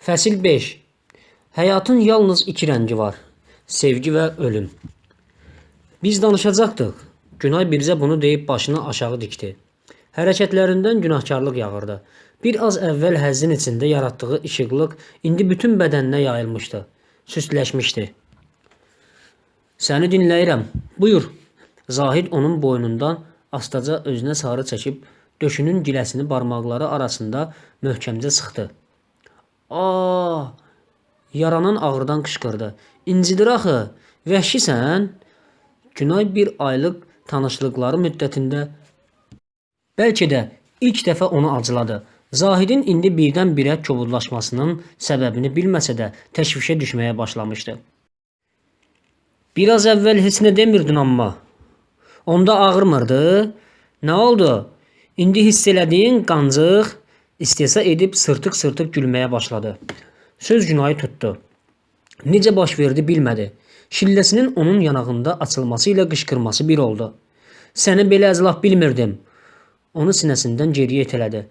Fəsil 5. Həyatın yalnız iki rəngi var: sevgi və ölüm. Biz danışacaqdıq. Günay bircə bunu deyib başını aşağı dikdi. Hərəkətlərindən günahkarlıq yağırdı. Bir az əvvəl həzzin içində yaratdığı işıqlıq indi bütün bədəninə yayılmışdı. Süstləşmişdi. Səni dinləyirəm. Buyur. Zahid onun boynundan astaca özünə sarı çəkib döşünün giləsini barmaqları arasında möhkəmcə sıxdı. Aa! Yaranan ağrıdan qışqırdı. İncidir axı. Vəhşisən? Günay bir aylıq tanışlıqları müddətində bəlkə də ilk dəfə onu acıladı. Zahidin indi birdən-birə kobudlaşmasının səbəbini bilməsə də təşvişə düşməyə başlamışdı. Biraz əvvəl heç nə demirdin amma. Onda ağrımırdı. Nə oldu? İndi hiss elədiyin qancıq istehza edib sırtıq-sırtıq gülməyə başladı. Söz Günayı tutdu. Necə baş verdi bilmədi. Şilləsinin onun yanağında açılması ilə qışqırması bir oldu. Səni belə əclaf bilmirdim. Onu sinəsindən geriyə itələdi.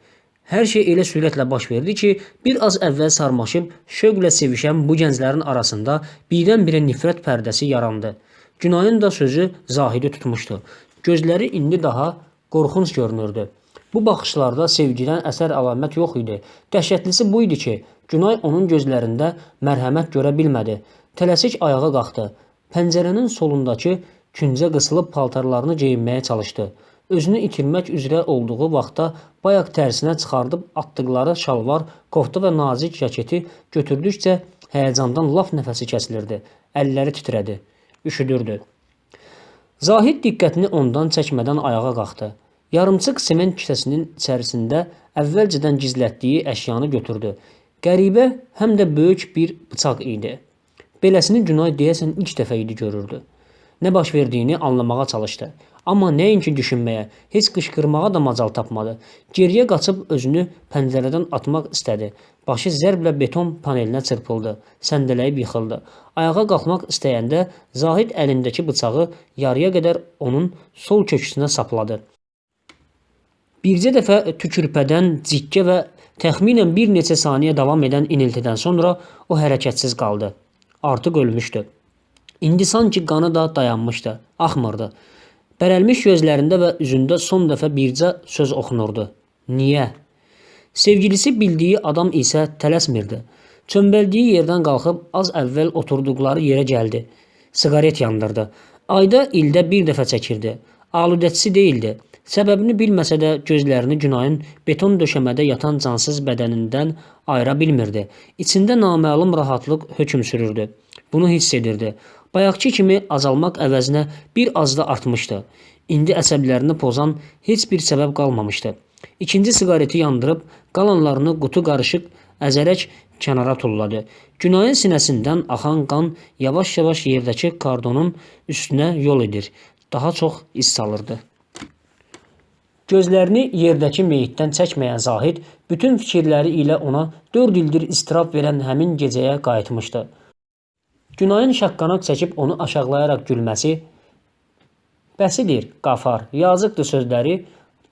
Hər şey elə sürətlə baş verdi ki, bir az əvvəl sarmaşıb şövqlə sevişən bu gənclərin arasında birdən-birə nifrət pərdəsi yarandı. Günayın da sözü Zahidi tutmuşdu. Gözləri indi daha qorxunc görünürdü. Bu baxışlarda sevgidən əsər əlamət yox idi. Dəhşətlisi bu idi ki, Günay onun gözlərində mərhəmət görə bilmədi. Tələsik ayağa qalxdı. Pəncərənin solundakı küncə qısılıb paltarlarını geyinməyə çalışdı. Özünü itirmək üzrə olduğu vaxtda bayaq tərsinə çıxardıb atdıqları şalvar, kofta və nazik jaketi götürdükcə həyəcandan laf nəfəsi kəsilirdi. Əlləri titrədi. Üşüdürdü. Zahid diqqətini ondan çəkmədən ayağa qalxdı. Yarımçıq sement kisəsinin içərisində əvvəlcədən gizlətdiyi əşyanı götürdü. Qəribə, həm də böyük bir bıçaq idi. Beləsini Günay deyəsən ilk dəfə idi görürdü. Nə baş verdiyini anlamağa çalışdı. Amma nəinki düşünməyə, heç qışqırmağa da macal tapmadı. Geriyə qaçıb özünü pəncərədən atmaq istədi. Başı zərblə beton panelinə çırpıldı. Səndələyib yıxıldı. Ayağa qalxmaq istəyəndə Zahid əlindəki bıçağı yarıya qədər onun sol köksünə sapladı. Bircə dəfə tükürpədən cikkə və təxminən bir neçə saniyə davam edən iniltidən sonra o hərəkətsiz qaldı. Artıq ölmüşdü. İndi sanki qanı da dayanmışdı, axmırdı. Bərəlmiş gözlərində və üzündə son dəfə bircə söz oxunurdu. Niyə? Sevgilisi bildiyi adam isə tələsmirdi. Çömbəldiyi yerdən qalxıb az əvvəl oturduqları yerə gəldi. Siqaret yandırdı. Ayda ildə bir dəfə çəkirdi. Aludəçisi deyildi. Səbəbini bilməsə də gözlərini Günayın beton döşəmədə yatan cansız bədənindən ayıra bilmirdi. İçində naməlum rahatlıq hökm sürürdü. Bunu hiss edirdi. Bayaqkı kimi azalmaq əvəzinə bir az da artmışdı. İndi əsəblərini pozan heç bir səbəb qalmamışdı. İkinci siqareti yandırıb qalanlarını qutu qarışıq əzərək kənara tulladı. Günayın sinəsindən axan qan yavaş-yavaş yerdəki kardonun üstünə yol edir. Daha çox iz salırdı. Gözlərini yerdəki meyitdən çəkməyən Zahid bütün fikirləri ilə ona 4 ildir istirab verən həmin gecəyə qayıtmışdı. Günayın şaqqanaq çəkib onu aşağılayaraq gülməsi, "Bəsidir, Qafar, yazıqdır" sözləri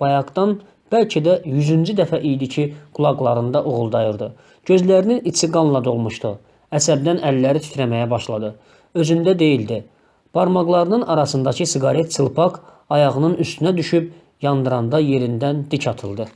bayaqdan bəlkə də 100-cü dəfə idi ki, qulaqlarında uğuldayırdı. Gözlərinin içi qanla dolmuşdu. Əsəbdən əlləri titrəməyə başladı. Özündə deyildi. Barmaqlarının arasındakı siqaret çılpaq ayağının üstünə düşüb yandıranda yerindən dik atıldı.